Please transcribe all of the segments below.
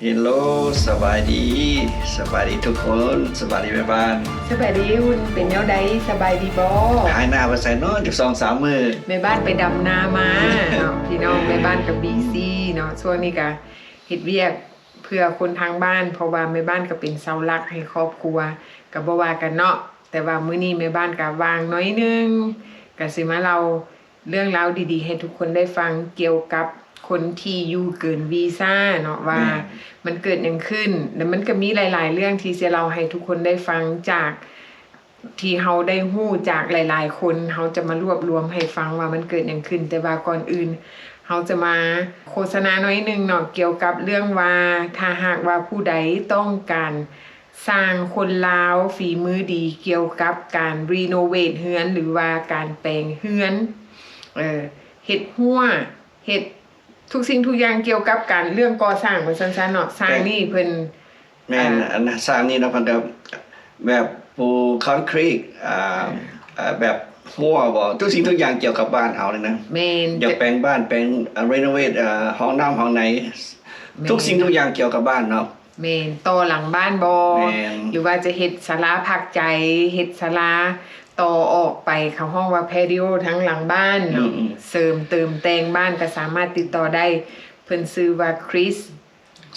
ເຮລໂລ ສະບາຍດີ ສະບາຍດີທຸກຄົນ ສະບາຍດີແມ່ບ້ານ ສະບາຍດີ ເປັນແນວໃດ ສະບາຍດີບໍ່? ຫາຍໜ້າໄປໃສເນາະ ຈັກສອງສາມມື້ ແມ່ບ້ານໄປດຳນາມາເນາະ ພີ່ນ້ອງ ແມ່ບ້ານກໍບີຊີເນາະ ຊ່ວງນີ້ກໍເຮັດວຽກເພື່ອຄົນທາງບ້ານ ເພາະວ່າແມ່ບ້ານກໍເປັນເສົາຫຼັກໃຫ້ຄອບຄົວ ກໍບໍ່ວ່າກັນເນາະ ແຕ່ວ່າມື້ນີ້ແມ່ບ້ານກໍວ່າງໜ້ອຍໜຶ່ງ ກໍຊິມາເລົ່າ ເລື່ອງລາວດີໆໃຫ້ທຸກຄົນໄດ້ຟັງ ກ່ຽວກັບຄົນທີ່ຢູ່ເກີນວີຊາເນາະ ວ່າ ແມ່ນ ມັນເກີດຫຍັງຂຶ້ນ ແລະ ມັນກໍມີຫຼາຍໆເລື່ອງທີ່ຈະເລົ່າໃຫ້ທຸກຄົນໄດ້ຟັງ ຈາກທີ່ເຮົາໄດ້ຮູ້ຈາກຫຼາຍໆຄົນ ເຮົາຈະມາລວບລວມໃຫ້ຟັງວ່າມັນເກີດຫຍັງຂຶ້ນ ແຕ່ວ່າກ່ອນອື່ນ ເຮົາຈະມາໂຄສະນາໜ້ອຍໜຶ່ງເນາະ ກ່ຽວກັບເລື່ອງວ່າ ຖ້າຫາກວ່າຜູ້ໃດຕ້ອງການ ຊ່າງຄົນລາວຝີມືດີກ່ຽວກັບການຣີໂນເວດເຮືອນ ຫຼືວ່າການແປງເຮືອນ ເອີ ເຮັດຮົ້ວ ເຮັດທຸກສິ່ງທຸກຢ່າງກ່ຽວກັບການເລື່ອງກໍ່ສ້າງວ່າຊັ້ນຊະເນາະ ຊ່າງນີ້ເພິ່ນ ແມ່ນ ເອີ ອັນຊ່າງນີ້ເນາະ ເພິ່ນແບບ ແບບປູຄອນກຣີດ ອ່າ ເອີ ເອີ ແບບຮົ້ວບໍ ທຸກສິ່ງທຸກຢ່າງກ່ຽວກັບບ້ານເຮົານີ້ນະ ແມ່ນ ຢາກແປງບ້ານ ແປງ ອ່າ ຣີໂນເວດ ອ່າ ຫ້ອງນ້ຳຫ້ອງໃນ ແມ່ນ ທຸກສິ່ງທຸກຢ່າງກ່ຽວກັບບ້ານເນາະ ແມ່ນ ຕໍ່ຫຼັງບ້ານບໍ ແມ່ນ ຫຼືວ່າຈະເຮັດສາລາພັກໃຈ ເຮັດສາລາຕໍ່ອອກໄປ ເຂົາຮ້ອງວ່າແພຕິໂອ ທາງຫຼັງບ້ານເນາະ ອືມໆ ເສີມເຕີມແຕ່ງບ້ານກໍສາມາດຕິດຕໍ່ໄດ້ ເພິ່ນຊື່ວ່າ ຄຣິສ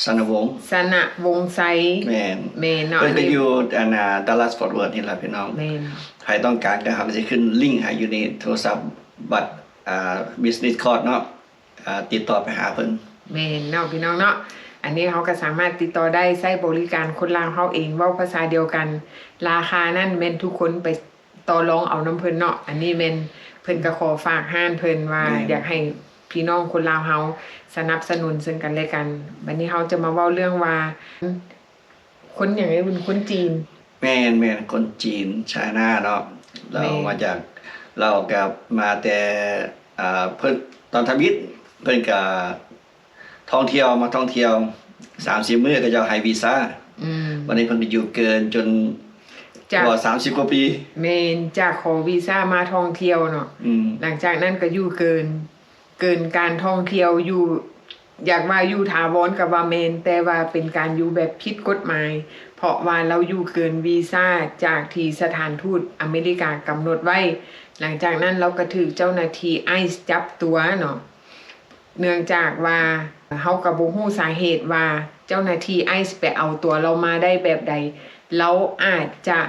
ຊະນະວົງ ຊະນະວົງໄຊ ແມ່ນ ແມ່ນເນາະ ເພິ່ນກໍຢູ່ ອັນ ອ່າ ດາລັດ ຟໍດເວີດ ນີ້ລະພີ່ນ້ອງ ແມ່ນ ໃຜຕ້ອງການກໍເຮົາກໍຊິຂຶ້ນລິ້ງໃຫ້ຢູ່ໃນໂທລະສັບ ບັດ ອ່າ ບິສເນສຄາດເນາະ ອ່າ ຕິດຕໍ່ໄປຫາເພິ່ນ ແມ່ນເນາະ ພີ່ນ້ອງເນາະ ອັນນີ້ເຮົາກໍສາມາດຕິດຕໍ່ໄດ້ ໃຊ້ບໍລິການຄົນລາວເຮົາເອງ ເວົ້າພາສາດຽວກັນ ລາຄານັ້ນແມ່ນທຸກຄົນໄປຕໍ່ລອງເອົານຳເພິ່ນເນາະ ອັນນີ້ແມ່ນເພິ່ນກໍຂໍຝາກຮ້ານເພິ່ນວ່າ ແມ່ນ ຢາກໃຫ້ພີ່ນ້ອງຄົນລາວເຮົາສະໜັບສະໜູນເຊິ່ງກັນແລະກັນ ບັດນີ້ເຮົາຈະມາເວົ້າເລື່ອງວ່າ ຄົນຫຍັງເອີຍ ຄົນຈີນ ແມ່ນໆ ຄົນຈີນ ໄຊນາເນາະ ລາວ ແມ່ນ ມາຈາກ ລາວກໍມາແຕ່ ອ່າ ເພິ່ນ ຕອນທຳອິດ ເພິ່ນກໍທ່ອງທ່ຽວ ມາທ່ອງທ່ຽວ ສາມສີ່ມື້ ເຂົາເຈົ້າໃຫ້ວີຊາ ອືມ ບັດນີ້ເພິ່ນກໍຢູ່ເກີນຈົນ ຈາກ ກວ່າສາມສິບກວ່າປີ ແມ່ນ ຈາກຂໍວີຊາມາທ່ອງທ່ຽວເນາະ ອືມ ຫຼັງຈາກນັ້ນກໍຢູ່ເກີນ ເກີນການທ່ອງທ່ຽວຢູ່ ຢາກວ່າຢູ່ຖາວອນກໍວ່າແມ່ນ ແຕ່ວ່າເປັນການຢູ່ແບບຜິດກົດໝາຍ ເພາະວ່າລາວຢູ່ເກີນວີຊາຈາກທີ່ສະຖານທູດອາເມລິກາກຳນົດໄວ້ ຫຼັງຈາກນັ້ນລາວກໍຖືກເຈົ້າໜ້າທີ່ໄອສ໌ຈັບຕົວເນາະ ເນື່ອງຈາກວ່າເຮົາກໍບໍ່ຮູ້ສາເຫດວ່າເຈົ້າໜ້າທີ່ໄອສ໌ໄປເອົາຕົວລາວມາໄດ້ແບບໃດ ລາວອາດຈະ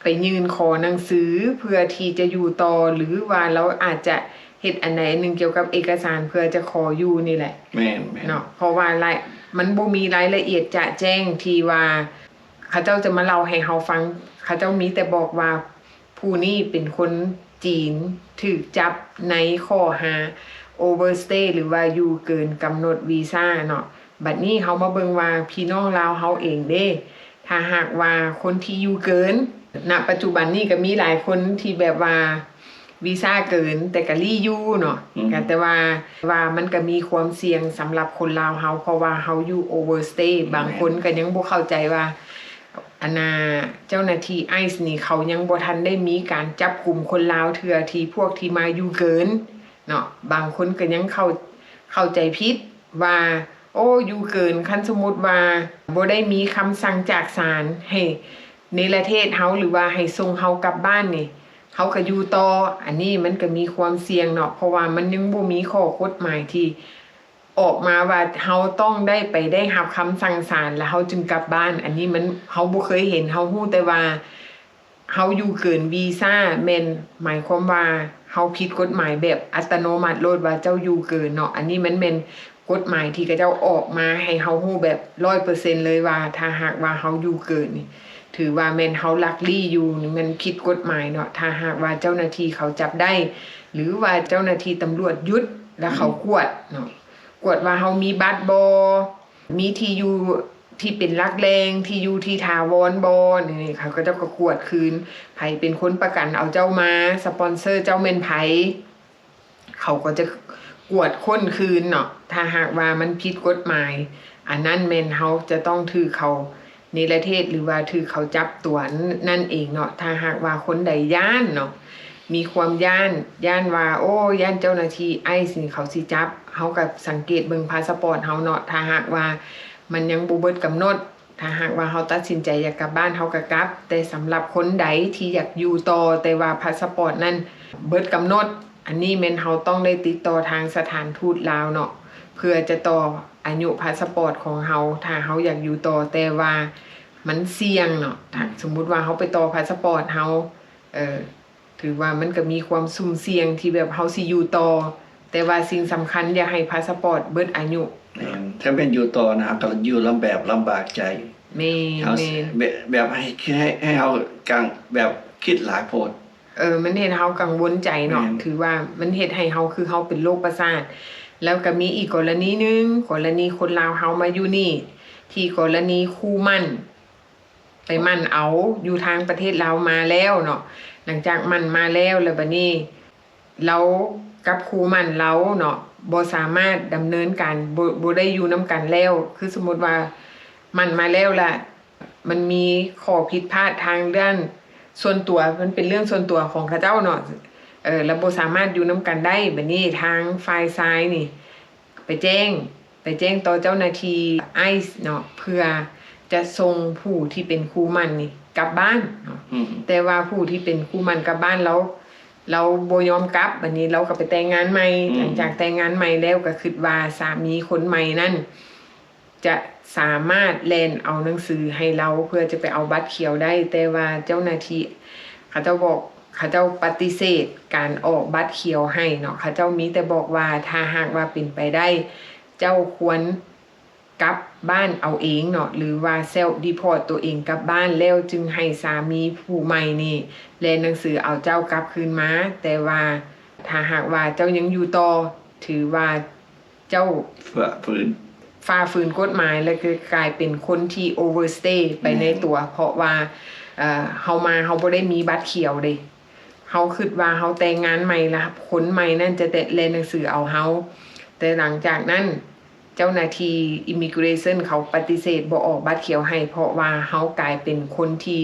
ໄປຍື່ນຂໍໜັງສືເພື່ອທີ່ຈະຢູ່ຕໍ່ ຫຼືວ່າລາວອາດຈະເຮັດອັນໃດອັນໜຶ່ງກ່ຽວກັບເອກະສານເພື່ອຈະຂໍຢູ່ນີ້ແຫຼະ ແມ່ນໆ ເນາະ ເພາະວ່າລາຍ ມັນບໍ່ມີລາຍລະອຽດຈະແຈ້ງທີ່ວ່າເຂົາເຈົ້າຈະມາເລົ່າໃຫ້ເຮົາຟັງ ເຂົາເຈົ້າມີແຕ່ບອກວ່າຜູ້ນີ້ເປັນຄົນຈີນ ຖືກຈັບໃນຂໍ້ຫາໂອເວີສະເຕ ຫຼືວ່າຢູ່ເກີນກຳນົດວີຊາເນາະ ບັດນີ້ເຮົາມາເບິ່ງວ່າພີ່ນ້ອງລາວເຮົາເອງເດ້ ຖ້າຫາກວ່າຄົນທີ່ຢູ່ເກີນ ນະປັດຈຸບັນນີ້ກໍມີຫຼາຍຄົນທີ່ແບບວ່າວີຊາເກີນ ແຕ່ກໍລີ້ຢູ່ເນາະ ອືມ ກໍແຕ່ວ່າ ວ່າມັນກໍມີຄວາມສ່ຽງສຳລັບຄົນລາວເຮົາ ເພາະວ່າເຮົາຢູ່ໂອເວີສະເຕ ແມ່ນ ບາງຄົນກໍຍັງບໍ່ເຂົ້າໃຈວ່າ ອັນນ່າ ເຈົ້າໜ້າທີ່ໄອສ໌ນີ້ ເຂົາຍັງບໍ່ທັນໄດ້ມີການຈັບກຸມຄົນລາວເທື່ອ ທີ່ພວກທີ່ມາຢູ່ເກີນເນາະ ບາງຄົນກໍຍັງເຂົ້າ ເຂົ້າໃຈຜິດວ່າ ໂອ້ ຢູ່ເກີນ ຄັນສົມມຸດວ່າບໍ່ໄດ້ມີຄຳສັ່ງຈາກສານໃຫ້ເນລະເທດເຮົາ ຫຼືວ່າໃຫ້ສົ່ງເຮົາກັບບ້ານນີ້ ເຮົາກໍຢູ່ຕໍ່ ອັນນີ້ມັນກໍມີຄວາມສ່ຽງເນາະ ເພາະວ່າມັນຍັງບໍ່ມີຂໍ້ກົດໝາຍທີ່ອອກມາວ່າເຮົາຕ້ອງໄດ້ໄປໄດ້ຮັບຄຳສັ່ງສານ ແລ້ວເຮົາຈຶ່ງກັບບ້ານ ອັນນີ້ມັນ ເຮົາບໍ່ເຄີຍເຫັນ ເຮົາຮູ້ແຕ່ວ່າ ເຮົາຢູ່ເກີນວີຊາ ແມ່ນໝາຍຄວາມວ່າເຮົາຜິດກົດໝາຍແບບອັດຕະໂນມັດໂລດວ່າເຈົ້າຢູ່ເກີນເນາະ ອັນນີ້ມັນແມ່ນກົດໝາຍທີ່ເຂົາເຈົ້າອອກມາໃຫ້ເຮົາຮູ້ແບບຮ້ອຍເປີເຊັນເລີຍວ່າ ຖ້າຫາກວ່າເຮົາຢູ່ເກີນນີ້ ຖືວ່າແມ່ນເຮົາລັກລີ້ຢູ່ ນີ້ແມ່ນຜິດກົດໝາຍເນາະ ຖ້າຫາກວ່າເຈົ້າໜ້າທີ່ເຂົາຈັບໄດ້ ຫຼືວ່າເຈົ້າໜ້າທີ່ຕຳຫຼວດຢຸດ ແລ້ວເຂົາ ອືມ ກວດເນາະ ກວດວ່າເຮົາມີບັດບໍ່ ມີທີ່ຢູ່ທີ່ເປັນຫຼັກແຫຼ່ງ ທີ່ຢູ່ທີ່ຖາວອນບໍ່ ນີ້ ເຂົາເຈົ້າກໍກວດຄືນ ໃຜເປັນຄົນປະກັນເອົາເຈົ້າມາ ສະປອນເຊີເຈົ້າແມ່ນໃຜ ເຂົາກໍຈະກວດຄົ້ນຄືນເນາະ ຖ້າຫາກວ່າມັນຜິດກົດໝາຍ ອັນນັ້ນແມ່ນເຮົາຈະຕ້ອງຖືກເຂົາເນລະເທດ ຫຼືວ່າຖືກເຂົາຈັບຕົວນັ້ນເອງເນາະ ຖ້າຫາກວ່າຄົນໃດຢ້ານເນາະ ມີຄວາມຢ້ານ ຢ້ານວ່າ ໂອ້ ຢ້ານເຈົ້າໜ້າທີ່ໄອສ໌ນີ້ເຂົາຊິຈັບ ເຮົາກໍສັງເກດເບິ່ງພາສະປອດເຮົາເນາະ ຖ້າຫາກວ່າ ມັນຍັງບໍ່ເບິດກຳນົດ. ຖ້າຫາກວ່າເຮົາຕັດສິນໃຈຢາກກັບບ້ານ ເຮົາກໍກັບ, ແຕ່ສຳລັບຄົນໃດທີ່ຢາກຢູ່ຕໍ່ ແຕ່ວ່າພາສະປອດນັ້ນເບິດກຳນົດ, ອັນນີ້ແມ່ນເຮົາຕ້ອງໄດ້ຕິດຕໍ່ທາງສະຖານທູດລາວເນາະ ເພື່ອຈະຕໍ່ອາຍຸພາສະປອດຂອງເຮົາ ຖ້າເຮົາຢາກຢູ່ຕໍ່ ແຕ່ວ່າມັນສ່ຽງເນາະ. ຖ້າສົມມຸດວ່າເຮົາໄປຕໍ່ພາສະປອດເຮົາ ເອີ ຖືວ່າມັນກໍມີຄວາມສຸ່ມສ່ຽງທີ່ແບບເຮົາຊິຢູ່ຕໍ່, ແຕ່ວ່າສິ່ງສຳຄັນຢ່າໃຫ້ພາສະປອດເບິດອາຍຸ. ແມ່ນ, ຖ້າແມ່ນຢູ່ຕໍ່ນະ ເຮົາກໍຢູ່ລຳແບບລຳບາກໃຈ. ແມ່ນ, ເຮົາ ແມ່ນ. ແບບ ແບບໃຫ້ ໃຫ້ ໃຫ້ເຮົາກັງ ແບບຄິດຫຼາຍໂພດ. ເອີ, ມັນເຮັດໃຫ້ເຮົາກັງວົນໃຈເນາະ. ແມ່ນ. ຖືວ່າມັນເຮັດໃຫ້ເຮົາ ຄືເຮົາເປັນໂລກປະສາດ. ແລ້ວກໍມີອີກກໍລະນີໜຶ່ງ, ກໍລະນີຄົນລາວເຮົາມາຢູ່ນີ້, ທີ່ກໍລະນີຄູ່ໝັ້ນ ໄປໝັ້ນເອົາຢູ່ທາງປະເທດລາວມາແລ້ວເນາະ, ຫຼັງຈາກໝັ້ນມາແລ້ວ ແລ້ວບັດນີ້ລາວກັບຄູ່ໝັ້ນລາວເນາະ ບໍ່ສາມາດດຳເນີນການ ບໍ່ ບໍ່ໄດ້ຢູ່ນຳກັນແລ້ວ. ຄືສົມມຸດວ່າໝັ້ນມາແລ້ວລະ ມັນມີຂໍ້ຜິດພາດທາງດ້ານສ່ວນຕົວ, ມັນເປັນເລື່ອງສ່ວນຕົວຂອງເຂົາເຈົ້າເນາະ, ເອີ ລະບໍ່ສາມາດຢູ່ນຳກັນໄດ້. ບັດນີ້ທາງຝ່າຍຊາຍນີ້ ໄປແຈ້ງ ໄປແຈ້ງຕໍ່ເຈົ້າໜ້າທີ່ໄອສ໌ເນາະ ເພື່ອຈະສົ່ງຜູ້ທີ່ເປັນຄູ່ໝັ້ນນີ້ກັບບ້ານເນາະ. ອືມ. ແຕ່ວ່າຜູ້ທີ່ເປັນຄູ່ໝັ້ນກັບບ້ານລາວ ລາວບໍ່ຍອມກັບ. ບັດນີ້ລາວກໍໄປແຕ່ງງານໃໝ່. ອືມ. ຫຼັງຈາກແຕ່ງງານໃໝ່ແລ້ວ ກໍຄິດວ່າສາມີຄົນໃໝ່ນັ້ນຈະສາມາດແລ່ນເອົາໜັງສືໃຫ້ລາວ ເພື່ອຈະໄປເອົາບັດຂຽວໄດ້, ແຕ່ວ່າເຈົ້າໜ້າທີ່ເຂົາເຈົ້າບອກ ເຂົາເຈົ້າປະຕິເສດການອອກບັດຂຽວໃຫ້ເນາະ. ເຂົາເຈົ້າມີແຕ່ບອກວ່າ ຖ້າຫາກວ່າເປັນໄປໄດ້ ເຈົ້າຄວນກັບບ້ານເອົາເອງເນາະ ຫຼືວ່າ self deport ຕົວເອງກັບບ້ານ ແລ້ວຈຶ່ງໃຫ້ສາມີຜູ້ໃໝ່ນີ້ແລ່ນໜັງສືເອົາເຈົ້າກັບຄືນມາ. ແຕ່ວ່າຖ້າຫາກວ່າເຈົ້າຍັງຢູ່ຕໍ່ ຖືວ່າເຈົ້າ ຝ່າຝືນ ຝ່າຝືນກົດໝາຍ ແລະ ກໍກາຍເປັນຄົນທີ່ overstay ໄປໃນຕົວ. ແມ່ນ. ເພາະວ່າ ເອີ ເຮົາມາ ເຮົາບໍ່ໄດ້ມີບັດຂຽວເດ້. ເຮົາຄິດວ່າເຮົາແຕ່ງງານໃໝ່ລະ ຄົນໃໝ່ນັ້ນຈະແຕ່ ແລ່ນໜັງສືເອົາເຮົາ, ແຕ່ຫຼັງຈາກນັ້ນເຈົ້າໜ້າທີ່ immigration ເຂົາປະຕິເສດບໍ່ອອກບັດຂຽວໃຫ້ ເພາະວ່າເຮົາກາຍເປັນຄົນທີ່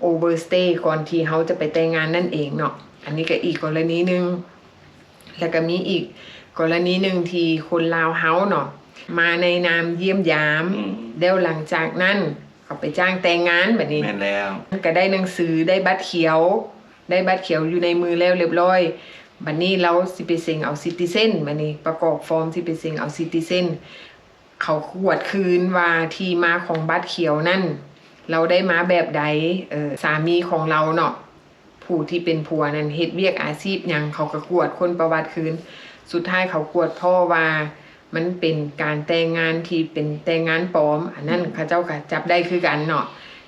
overstay ກ່ອນທີ່ເຮົາຈະໄປແຕ່ງງານນັ້ນເອງເນາະ. ອັນນີ້ກໍອີກກໍລະນີໜຶ່ງ. ແລ້ວກໍມີອີກກໍລະນີໜຶ່ງທີ່ຄົນລາວເຮົາເນາະ ມາໃນນາມຢ້ຽມຢາມ. ອືມ. ແລ້ວຫຼັງຈາກນັ້ນເຂົາໄປຈ້າງແຕ່ງງານ ບັດນີ້. ແມ່ນແລ້ວ. ກໍໄດ້ໜັງສື ໄດ້ບັດຂຽວ ໄດ້ບັດຂຽວຢູ່ໃນມືແລ້ວລຽບຮ້ອຍ. ບັດນີ້ລາວຊິໄປເສັງເອົາ citizen ບັດນີ້ ປະກອບຟອມຊິໄປເສັງເອົາ citizen. ເຂົາກວດຄືນວ່າທີ່ມາຂອງບັດຂຽວນັ້ນ ລາວໄດ້ມາແບບໃດ. ເອີ ສາມີຂອງລາວເນາະ ຜູ້ທີ່ເປັນຜົວນັ້ນເຮັດວຽກອາຊີບຫຍັງ ເຂົາກໍກວດຄົ້ນປະຫວັດຄືນ. ສຸດທ້າຍເຂົາກວດພໍ້ວ່າມັນເປັນການແຕ່ງງານທີ່ເປັນແຕ່ງງານປອມ, ອັນນັ້ນ ອືມ ເຂົາເຈົ້າກໍຈັບໄດ້ຄືກັນເນາະ.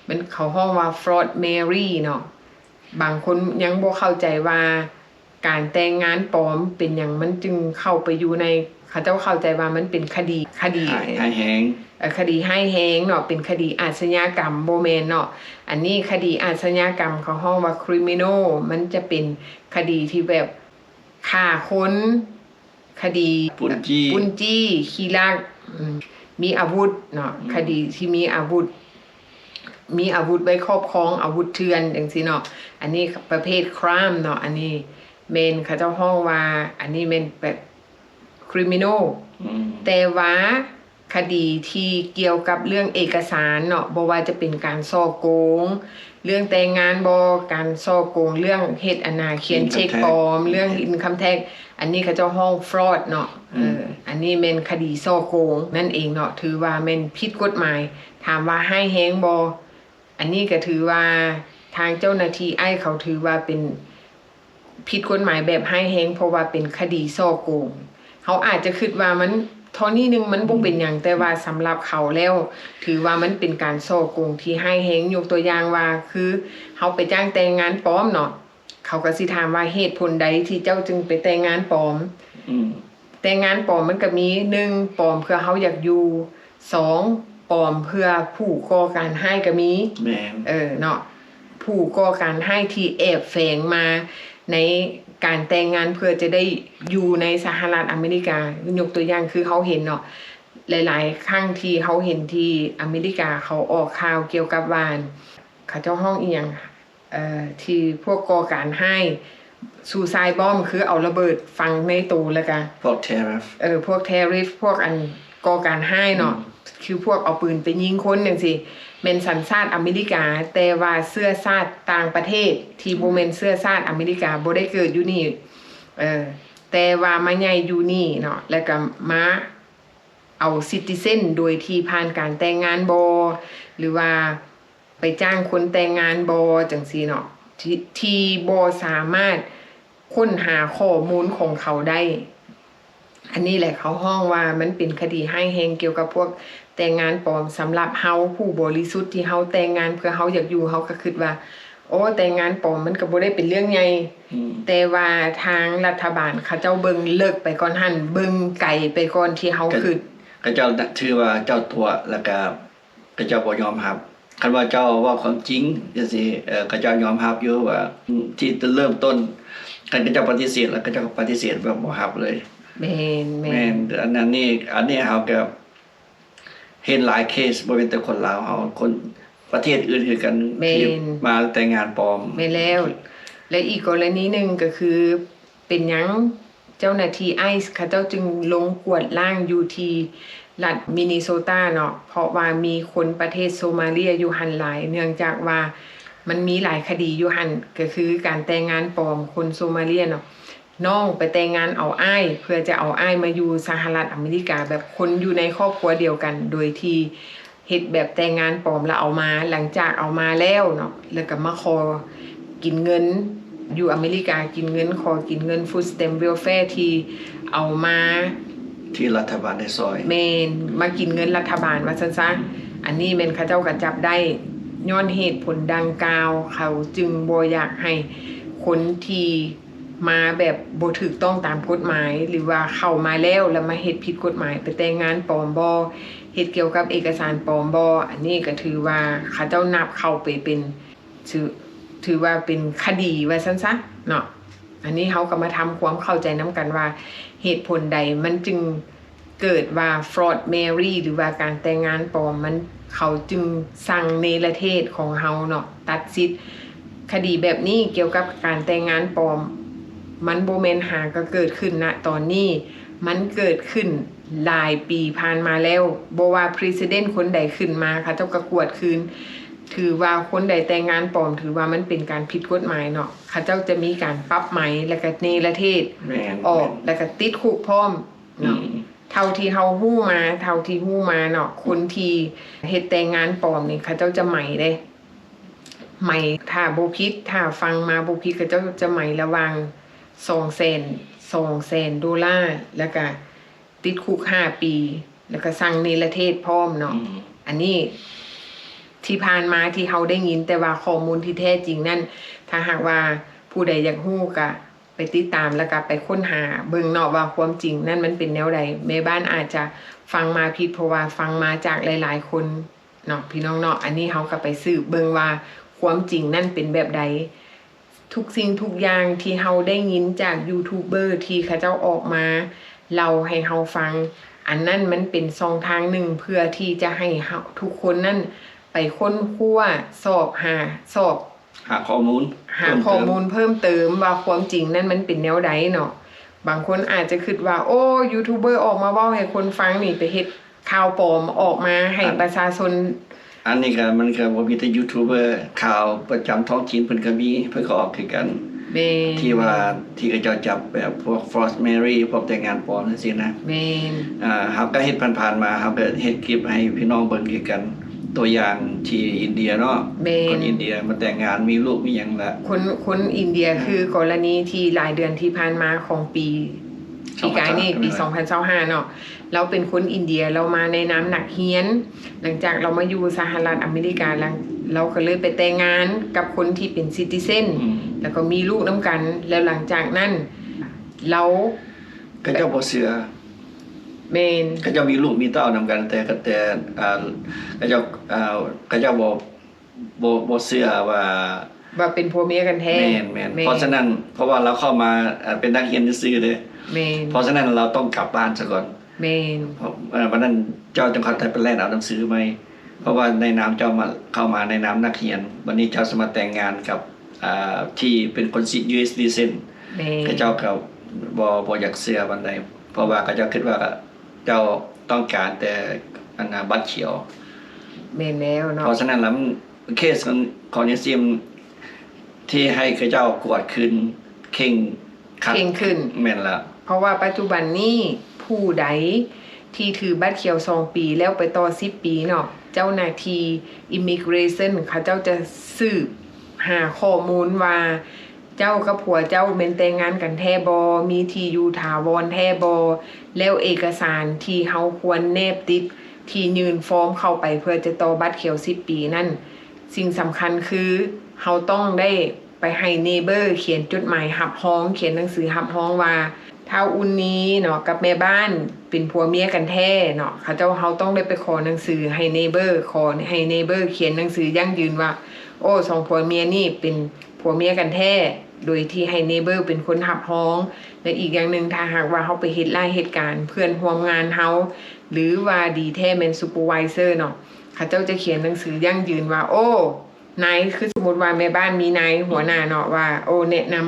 ມັນ ເຂົາຮ້ອງວ່າ fraud marriage ເນາະ. ບາງຄົນຍັງບໍ່ເຂົ້າໃຈວ່າການແຕ່ງງານປອມເປັນຫຍັງມັນຈຶ່ງເຂົ້າໄປຢູ່ໃນ ເຂົາເຈົ້າເຂົ້າໃຈວ່າມັນເປັນຄະດີ ຄະດີຮ້າຍ ຮ້າຍແຮງ ເອີ ຄະດີຮ້າຍແຮງເນາະ, ເປັນຄະດີອາຊະຍາກຳ, ບໍ່ແມ່ນເນາະ. ອັນນີ້ຄະດີອາຊະຍາກຳ ເຂົາຮ້ອງວ່າ criminal, ມັນຈະເປັນຄະດີທີ່ແບບຂ້າຄົນ, ຄະດີປຸ້ນຈີ້ ປຸ້ນຈີ້, ຂີ້ລັກ, ອືມ ມີອາວຸດເນາະ, ອືມ ຄະດີທີ່ມີອາວຸດ, ມີອາວຸດໄວ້ຄອບຄອງ, ອາວຸດເຖື່ອນຈັ່ງຊີ້ເນາະ. ອັນນີ້ປະເພດ crime ເນາະ, ອັນນີ້ແມ່ນເຂົາເຈົ້າຮ້ອງວ່າ ອັນນີ້ແມ່ນແບບ criminal ອືມ ແຕ່ວ່າຄະດີທີ່ກ່ຽວກັບເລື່ອງເອກະສານເນາະ, ບໍ່ວ່າຈະເປັນການສໍ້ໂກງ ເລື່ອງແຕ່ງງານບໍ, ການສໍ້ໂກງເລື່ອງເຮັດອັນນາ ຂຽນເຊັກປອມ, income tax ເລື່ອງ income tax ອັນນີ້ເຂົາເຈົ້າຮ້ອງ fraud ເນາະ. ອືມ ເອີ ອັນນີ້ແມ່ນຄະດີສໍ້ໂກງນັ້ນເອງເນາະ, ຖືວ່າແມ່ນຜິດກົດໝາຍ. ຖາມວ່າຮ້າຍແຮງບໍ່? ອັນນີ້ກໍຖືວ່າທາງເຈົ້າໜ້າທີ່ໄອສ໌ເຂົາຖືວ່າເປັນຜິດກົດໝາຍແບບຮ້າຍແຮງ ເພາະວ່າເປັນຄະດີສໍ້ໂກງ. ເຮົາອາດຈະຄິດວ່າມັນ ເທົ່ານີ້ໜຶ່ງມັນບໍ່ເປັນຫຍັງ, ແຕ່ວ່າສຳລັບເຂົາແລ້ວ ຖືວ່າມັນເປັນການສໍ້ໂກງທີ່ຮ້າຍແຮງ. ຍົກຕົວຢ່າງວ່າ ຄືເຮົາໄປຈ້າງແຕ່ງງານປອມເນາະ, ເຂົາກໍຊິຖາມວ່າ ເຫດຜົນໃດທີ່ເຈົ້າຈຶ່ງໄປແຕ່ງງານປອມ? ອືມ ແຕ່ງງານປອມມັນກໍມີ ໜຶ່ງ ປອມເພື່ອເຮົາຢາກຢູ່, ສອງ ປອມເພື່ອຜູ້ກໍ່ການຮ້າຍກໍມີ. ແມ່ນ ເອີ ເນາະ, ຜູ້ກໍ່ການຮ້າຍທີ່ແອບແຝງມາໃນການແຕ່ງງານເພື່ອຈະໄດ້ຢູ່ໃນສະຫະລັດອາເມລິກາ. ຍົກຕົວຢ່າງຄືເຮົາເຫັນເນາະ, ຫຼາຍໆຄັ້ງທີ່ເຮົາເຫັນທີ່ອາເມລິກາເຂົາອອກຂ່າວກ່ຽວກັບວ່າ ເຂົາເຈົ້າຮ້ອງອີ່ຫຍັງ ເອີ ທີ່ພວກກໍ່ການຮ້າຍ suicide bomb ຄືເອົາລະເບີດຝັງໃນໂຕ ແລ້ວກະ ພວກ tariff ເອີ ພວກ tariff ພວກອັນກໍ່ການຮ້າຍເນາະ. ອືມ ຄືພວກເອົາປືນໄປຍິງຄົນຈັ່ງຊີ້ ແມ່ນສັນຊາດອາເມລິກາ ແຕ່ວ່າເຊື້ອຊາດຕ່າງປະເທດທີ່ບໍ່ແມ່ນເຊື້ອຊາດອາເມລິກາ ບໍ່ໄດ້ເກີດຢູ່ນີ້ ເອີ ແຕ່ວ່າມາໃຫຍ່ຢູ່ນີ້ເນາະ ແລ້ວກໍມາເອົາ citizen ໂດຍທີ່ຜ່ານການແຕ່ງງານບໍ່ ຫຼືວ່າໄປຈ້າງຄົນແຕ່ງງານບໍ່ ຈັ່ງຊີ້ເນາະ ທີ່ ທີ່ບໍ່ສາມາດ ຄົ້ນຫາຂໍ້ມູນຂອງເຂົາໄດ້. ອັນນີ້ແຫຼະເຂົາຮ້ອງວ່າມັນເປັນຄະດີຮ້າຍແຮງກ່ຽວກັບພວກແຕ່ງງານປອມ. ສຳລັບເຮົາຜູ້ບໍລິສຸດທີ່ເຮົາແຕ່ງງານເພື່ອເຮົາຢາກຢູ່ ເຮົາກໍຄິດວ່າ ໂອ້ ແຕ່ງງານປອມມັນກໍບໍ່ໄດ້ເປັນເລື່ອງໃຫຍ່ ອືມ ແຕ່ວ່າທາງລັດຖະບານເຂົາເຈົ້າເບິ່ງເລິກໄປກ່ອນຫັ້ນ ເບິ່ງໄກໄປກ່ອນທີ່ເຮົາ ກໍ ຄິດ ເຂົາເຈົ້າຖືວ່າເຈົ້າຕົວະ ແລ້ວກໍ ເຂົາເຈົ້າບໍ່ຍອມຮັບ. ຄັນວ່າເຈົ້າເວົ້າຄວາມຈິງຈັ່ງຊີ້ ເອີ ເຂົາເຈົ້າຍອມຮັບຢູ່ວ່າ ທີ່ເລີ່ມຕົ້ນ ຄັນເຂົາເຈົ້າປະຕິເສດ ແລ້ວເຂົາເຈົ້າກໍປະຕິເສດແບບບໍ່ຮັບເລີຍ. ແມ່ນໆ ແມ່ນ ອັນ ອັນນີ້ ອັນນີ້ເຮົາກໍເຫັນຫຼາຍເຄສ ບໍ່ແມ່ນແຕ່ຄົນລາວເຮົາ ຄົນປະເທດອື່ນຄືກັນ ແມ່ນ ທີ່ມາແຕ່ງງານປອມ. ແມ່ນແລ້ວ ແລະ ອີກກໍລະນີໜຶ່ງກໍຄື ເປັນຫຍັງເຈົ້າໜ້າທີ່ໄອສ໌ເຂົາເຈົ້າຈຶ່ງລົງກວດລ້າງຢູ່ທີ່ລັດມິນນີໂຊຕາເນາະ ເພາະວ່າມີຄົນປະເທດໂຊມາເລຍຢູ່ຫັ້ນຫຼາຍ ເນື່ອງຈາກວ່າມັນມີຫຼາຍຄະດີຢູ່ຫັ້ນ ກໍຄືການແຕ່ງງານປອມຄົນໂຊມາເລຍເນາະ. ນ້ອງໄປແຕ່ງງານເອົາອ້າຍ ເພື່ອຈະເອົາອ້າຍມາຢູ່ສະຫະລັດອາເມລິກາ ແບບຄົນຢູ່ໃນຄອບຄົວດຽວກັນ ໂດຍທີ່ ເຮັດແບບແຕ່ງງານປອມແລ້ວເອົາມາ ຫຼັງຈາກເອົາມາແລ້ວເນາະ ແລ້ວກໍມາຂໍກິນເງິນຢູ່ອາເມລິກາ ກິນເງິນ ຂໍກິນເງິນ Food Stamp Welfare ທີ່ເອົາມາ ທີ່ລັດຖະບານໄດ້ຊ່ອຍ ແມ່ນ ມາກິນເງິນລັດຖະບານວ່າຊັ້ນຊະ. ອັນນີ້ແມ່ນເຂົາເຈົ້າກໍຈັບໄດ້ ຍ້ອນເຫດຜົນດັ່ງກ່າວ ເຂົາຈຶ່ງບໍ່ຢາກໃຫ້ຄົນທີ່ ມາແບບບໍ່ຖືກຕ້ອງຕາມກົດໝາຍ ຫຼືວ່າເຂົ້າມາແລ້ວ ແລ້ວມາເຮັດຜິດກົດໝາຍ ໄປແຕ່ງງານປອມບໍ່ ເຮັດກ່ຽວກັບເອກະສານປອມບໍ່ ອັນນີ້ກໍຖືວ່າເຂົາເຈົ້ານັບເຂົ້າໄປເປັນ ຖື ຖືວ່າເປັນຄະດີວ່າຊັ້ນຊະເນາະ. ອັນນີ້ເຮົາກໍມາທຳຄວາມເຂົ້າໃຈນຳກັນວ່າ ເຫດຜົນໃດມັນຈຶ່ງ ເກີດວ່າ fraud marriage ຫຼືວ່າການແຕ່ງງານປອມ ມັນ ເຂົາຈຶ່ງສັ່ງເນລະເທດຂອງເຮົາເນາະ ຕັດສິດຄະດີແບບນີ້ ກ່ຽວກັບການແຕ່ງງານປອມ ມັນບໍ່ແມ່ນຫາກໍເກີດຂຶ້ນນະຕອນນີ້ ມັນເກີດຂຶ້ນຫຼາຍປີຜ່ານມາແລ້ວ. ບໍ່ວ່າ president ຄົນໃດຂຶ້ນມາ ເຂົາເຈົ້າກໍກວດຄືນ ຖືວ່າຄົນໃດແຕ່ງງານປອມ ຖືວ່າມັນເປັນການຜິດກົດໝາຍເນາະ ເຂົາເຈົ້າຈະມີການປັບໃໝ ແລ້ວກໍເນລະເທດ ແມ່ນ ອອກ ແມ່ນ ແລ້ວກໍຕິດຄຸກພ້ອມ ເນາະ ອືມ ເທົ່າທີ່ເຮົາຮູ້ມາ ເທົ່າທີ່ຮູ້ມາເນາະ ຄົນທີ່ເຮັດແຕ່ງງານປອມນີ້ ເຂົາເຈົ້າຈະໃໝເດ້ ໃໝ ຖ້າບໍ່ຜິດ ຖ້າຟັງມາບໍ່ຜິດ ເຂົາເຈົ້າຈະໃໝລະຫວ່າງສອງແສນ ສອງແສນໂດລາ ແລ້ວກະຕິດຄຸກຫ້າປີ ແລ້ວກະສັ່ງເນລະເທດພ້ອມເນາະ ອືມ ອັນນີ້ທີ່ຜ່ານມາທີ່ເຮົາໄດ້ຍິນ ແຕ່ວ່າຂໍ້ມູນທີ່ແທ້ຈິງນັ້ນ ຖ້າຫາກວ່າຜູ້ໃດຢາກຮູ້ກະ ໄປຕິດຕາມ ແລ້ວກໍໄປຄົ້ນຫາເບິ່ງເນາະວ່າຄວາມຈິງນັ້ນມັນເປັນແນວໃດ. ແມ່ບ້ານອາດຈະຟັງມາຜິດ ເພາະວ່າຟັງມາຈາກຫຼາຍໆຄົນເນາະ ພີ່ນ້ອງເນາະ. ອັນນີ້ເຮົາກໍໄປສືບເບິ່ງວ່າຄວາມຈິງນັ້ນເປັນແບບໃດ. ທຸກສິ່ງທຸກຢ່າງທີ່ເຮົາໄດ້ຍິນຈາກຢູທູບເບີທີ່ເຂົາເຈົ້າອອກມາເລົ່າໃຫ້ເຮົາຟັງ, ອັນນັ້ນມັນເປັນຊ່ອງທາງໜຶ່ງເພື່ອທີ່ຈະໃຫ້ເຮົາ ທຸກຄົນນັ້ນໄປຄົ້ນຄວ້າ ຊອກຫາ ຊອກ ຫາຂໍ້ມູນ ຫາຂໍ້ມູນເພີ່ມເຕີມວ່າຄວາມຈິງນັ້ນມັນເປັນແນວໃດເນາະ. ບາງຄົນອາດຈະຄິດວ່າ ໂອ້ ຢູທູບເບີອອກມາເວົ້າໃຫ້ຄົນຟັງນີ້ ໄປເຮັດຂ່າວປອມອອກມາໃຫ້ປະຊາຊົນ. ອັນນີ້ກໍ ມັນກໍບໍ່ມີແຕ່ຢູທູບເບີ ຂ່າວປະຈຳທ້ອງຖິ່ນເພິ່ນກໍມີ ເພິ່ນກໍອອກຄືກັນ. ແມ່ນ. ທີ່ວ່າ ທີ່ເຂົາເຈົ້າຈັບແບບພວກ forced marriage ພວກແຕ່ງງານປອມຈັ່ງຊີ້ນະ. ແມ່ນ. ອ່າ ເຮົາກໍເຮັດຜ່ານໆມາ ເຮົາກໍເຮັດຄລິບໃຫ້ພີ່ນ້ອງເບິ່ງຄືກັນ. ຕົວຢ່າງທີ່ອິນເດຍເນາະ. ແມ່ນ. ຄົນອິນເດຍມາແຕ່ງງານ ມີລູກມີຫຍັງລະ. ຄົນ ຄົນອິນເດຍ ອ່າ ຄືກໍລະນີທີ່ຫຼາຍເດືອນທີ່ຜ່ານມາຂອງປີ ປີກາຍນີ້ ປີສອງພັນຊາວຫ້າເນາະ. ລາວເປັນຄົນອິນເດຍ ລາວມາໃນນາມນັກຮຽນ. ຫຼັງຈາກລາວມາຢູ່ສະຫະລັດອາເມລິກາ ລາວ ລາວກໍເລີຍໄປແຕ່ງງານກັບຄົນທີ່ເປັນຊິຕິເຊັນ ອືມ ແລ້ວກໍມີລູກນຳກັນ. ແລ້ວຫຼັງຈາກນັ້ນລາວ ເຂົາເຈົ້າບໍ່ເຊື່ອ. ແມ່ນ. ເຂົາເຈົ້າມີລູກມີເຕົ້ານຳກັນ ແຕ່ ແຕ່ ອ່າ ເຂົາເຈົ້າ ອ່າ ເຂົາເຈົ້າບໍ່ ບໍ່ ບໍ່ເຊື່ອວ່າ ວ່າເປັນຜົວເມຍກັນແທ້. ແມ່ນ ແມ່ນ ແມ່ນ. ເພາະສະນັ້ນ ເພາະວ່າລາວເຂົ້າມາ ເປັນນັກຮຽນຊື່ໆເດ້. ແມ່ນ. ເພາະສະນັ້ນລາວຕ້ອງກັບບ້ານສາກ່ອນ. ແມ່ນ. ເພາະ ເອີ ບັດນັ້ນເຈົ້າຈຶ່ງຄ່ອຍໄດ້ໄປແລ່ນເອົາໜັງສືໃໝ່ ເພາະວ່າໃນນາມເຈົ້າມາ ເຂົ້າມາໃນນາມນັກຮຽນ ບັດນີ້ເຈົ້າຊິມາແຕ່ງງານກັບ ອ່າ ທີ່ເປັນຄົນຊິ ຢູເອັສ citizen. ແມ່ນ. ເຂົາເຈົ້າກໍບໍ່ ບໍ່ຢາກເຊື່ອປານໃດ ເພາະວ່າເຂົາເຈົ້າຄິດວ່າເຈົ້າຕ້ອງການແຕ່ ອັນນ່າ ບັດຂຽວ. ແມ່ນແລ້ວເນາະ. ເພາະສະນັ້ນລະ ເຄສຂອງ ຂອງຍາຊີມ ທີ່ໃຫ້ເຂົາເຈົ້າກວດຂຶ້ນ ເຄັ່ງຄັດ ເຄັ່ງຂຶ້ນ. ແມ່ນລະ. ເພາະວ່າປັດຈຸບັນນີ້ ຜູ້ໃດທີ່ຖືບັດຂຽວສອງປີ ແລ້ວໄປຕໍ່ສິບປີເນາະ, ເຈົ້າໜ້າທີ່ Immigration ເຂົາເຈົ້າຈະສືບຫາຂໍ້ມູນວ່າ ເຈົ້າກັບຜົວເຈົ້າແມ່ນແຕ່ງງານກັນແທ້ບໍ່, ມີທີ່ຢູ່ຖາວອນແທ້ບໍ່, ແລ້ວເອກະສານທີ່ເຮົາຄວນແນບຕິດທີ່ຍື່ນຟອມເຂົ້າໄປເພື່ອຈະຕໍ່ບັດຂຽວສິບປີນັ້ນ, ສິ່ງສຳຄັນຄືເຮົາຕ້ອງໄດ້ໄປໃຫ້ neighbor ຂຽນຈົດໝາຍຮັບຮອງ, ຂຽນໜັງສືຮັບຮອງວ່າ ທ້າວອຸ່ນນີເນາະ ກັບແມ່ບ້ານເປັນຜົວເມຍກັນແທ້ເນາະ, ເຂົາເຈົ້າ ເຮົາຕ້ອງໄດ້ໄປຂໍໜັງສືໃຫ້ neighbor, ຂໍໃຫ້ neighbor ຂຽນໜັງສືຢັ້ງຢືນວ່າ ໂອ້ ສອງຜົວເມຍນີ້ເປັນຜົວເມຍກັນແທ້, ໂດຍທີ່ໃຫ້ neighbor ເປັນຄົນຮັບຮອງ. ແລະ ອີກຢ່າງໜຶ່ງ ຖ້າຫາກວ່າເຮົາໄປເຮັດຮ້າຍເຮັດການ ເພື່ອນຮ່ວມງານເຮົາ ຫຼືວ່າດີແທ້ແມ່ນ supervisor ເນາະ, ເຂົາເຈົ້າຈະຂຽນໜັງສືຢັ້ງຢືນວ່າ ໂອ້ ນາຍ ຄືສົມມຸດວ່າແມ່ບ້ານມີນາຍຫົວໜ້າເນາະ ວ່າ ໂອ້ ແນະນຳ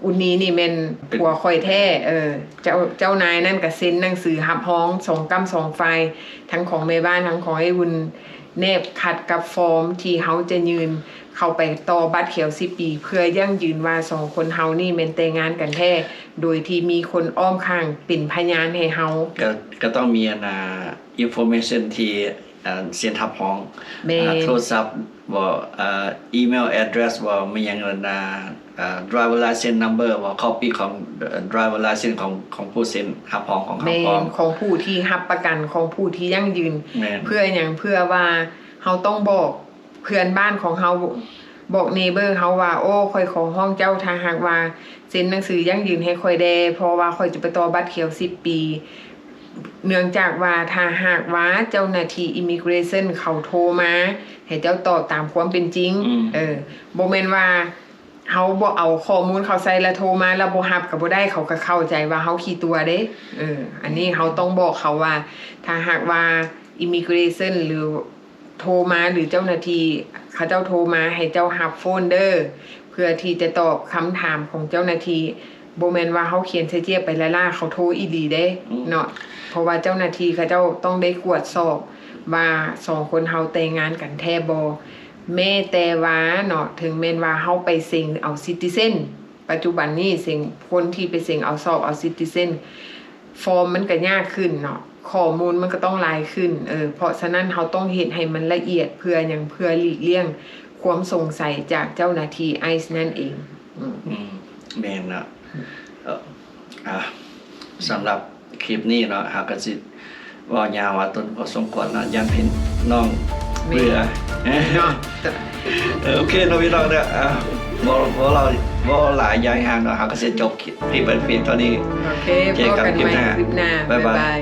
ອຸ່ນນີນີ້ແມ່ນຜົວຂ້ອຍແທ້. ເອີ ເຈົ້າ ເຈົ້ານາຍນັ້ນກະເຊັນໜັງສືຮັບຮອງສອງກ້ຳສອງຝ່າຍ, ທັງຂອງແມ່ບ້ານ ທັງຂອງໄອ້ອຸ່ນ ແນບຂັດກັບຟອມທີ່ເຮົາຈະຍື່ນເຂົ້າໄປຕໍ່ບັດຂຽວສິບປີ ເພື່ອຢັ້ງຢືນວ່າສອງຄົນເຮົານີ້ແມ່ນແຕ່ງງານກັນແທ້, ໂດຍທີ່ມີຄົນອ້ອມຂ້າງເປັນພະຍານໃຫ້ເຮົາ. ກະ ກະຕ້ອງມີອັນນ່າ information ທີ່ ອ່າ ເຊັນຮັບຮອງ. ແມ່ນ. ອ່າ ໂທລະສັບບໍ ອ່າ email address ບໍ ມີຫຍັງ ອັນນ່າ ອ່າ driver license number ບໍ copy ຂອງ driver license ຂອງ ຂອງຜູ້ເຊັນຮັບຮອງຂອງເຮົາ. ແມ່ນ. ຂອງຜູ້ທີ່ຮັບປະກັນ ຂອງຜູ້ທີ່ຢັ້ງຢືນ. ແມ່ນ. ເພື່ອຫຍັງ? ເພື່ອວ່າເຮົາຕ້ອງບອກເພື່ອນບ້ານຂອງເຮົາ ບອກ neighbor ເຮົາວ່າ ໂອ້ ຂ້ອຍຂໍຮ້ອງເຈົ້າ ຖ້າຫາກວ່າເຊັນໜັງສືຢັ້ງຢືນໃຫ້ຂ້ອຍແດ່ ເພາະວ່າຂ້ອຍຈະໄປຕໍ່ບັດຂຽວສິບປີ. ເນື່ອງຈາກວ່າ ຖ້າຫາກວ່າເຈົ້າໜ້າທີ່ Immigration ເຂົາໂທມາ ໃຫ້ເຈົ້າຕອບຕາມຄວາມເປັນຈິງ. ອືມ. ເອີ ບໍ່ແມ່ນວ່າເຮົາບໍ່ເອົາຂໍ້ມູນເຂົາໃສ່ ແລ້ວໂທມາແລ້ວບໍ່ຮັບກະບໍ່ໄດ້, ເຂົາກະເຂົ້າໃຈວ່າເຮົາຂີ້ຕົວເດ້. ເອີ ອັນນີ້ເຮົາຕ້ອງບອກເຂົາວ່າ ຖ້າຫາກວ່າ Immigration ຫຼື ໂທມາ ຫຼື ເຈົ້າໜ້າທີ່ເຂົາເຈົ້າໂທມາ ໃຫ້ເຈົ້າຮັບໂຟນເດີ ເພື່ອທີ່ຈະຕອບຄຳຖາມຂອງເຈົ້າໜ້າທີ່. ບໍ່ແມ່ນວ່າເຮົາຂຽນໃສ່ເຈ້ຍໄປລ້າໆ ເຂົາໂທອີ່ຫຼີເດ້. ອືມ. ເນາະ ເພາະວ່າເຈົ້າໜ້າທີ່ເຂົາເຈົ້າຕ້ອງໄດ້ກວດສອບວ່າສອງຄົນເຮົາແຕ່ງງານກັນແທ້ບໍ່. ແມ້ແຕ່ວ່າເນາະ ເຖິງແມ່ນວ່າເຮົາໄປເສັງເອົາ citizen ປັດຈຸບັນນີ້ເສັງ ຄົນທີ່ໄປເສັງເອົາ ສອບເອົາ citizen ຟອມມັນກະຍາກຂຶ້ນເນາະ, ຂໍ້ມູນມັນກະຕ້ອງຫຼາຍຂຶ້ນ. ເອີ ເພາະສະນັ້ນເຮົາຕ້ອງເຮັດໃຫ້ມັນລະອຽດ ເພື່ອຫຍັງ? ເພື່ອຫຼີກລ່ຽງຄວາມສົງໄສຈາກເຈົ້າໜ້າທີ່ ICE ນັ້ນເອງ. ອືມ. ອືມ ແມ່ນເນາະ. ເອີ ອ່າ ສຳລັບຄລິບນີ້ເນາະ ເຮົາກະຊິ ເວົ້າຍາວວ່າຕົນພໍສົມຄວນເນາະ ຢ້ານພີ່ນ້ອງເບື່ອເນາະ. ເອີ ໂອເຄເນາະພີ່ນ້ອງເດີ ອ່າ ບໍ່ ບໍ່ເວົ້າ ເວົ້າຫຼາຍຍາຍຫ່າງເນາະ ເຮົາກະຊິຈົບຄລິບໄປພຽງເທົ່ານີ້. ໂອເຄ ເຈີກັນຄລິບໜ້າ ບາຍບາຍ.